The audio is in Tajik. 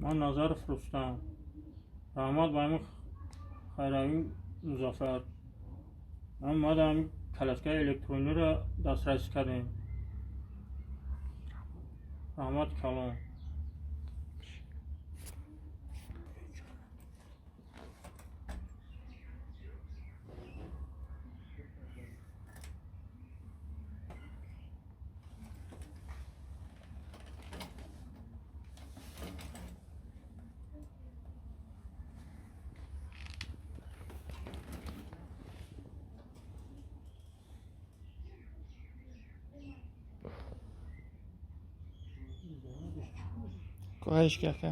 Ман Назаров Рустам. Раҳмат ба ҳамин хайрави Музаффар. Ман омадам, ҳамин коляскаи электрониро дастрасӣ кардем. Раҳмати калон. Хоҳиш, ки ака.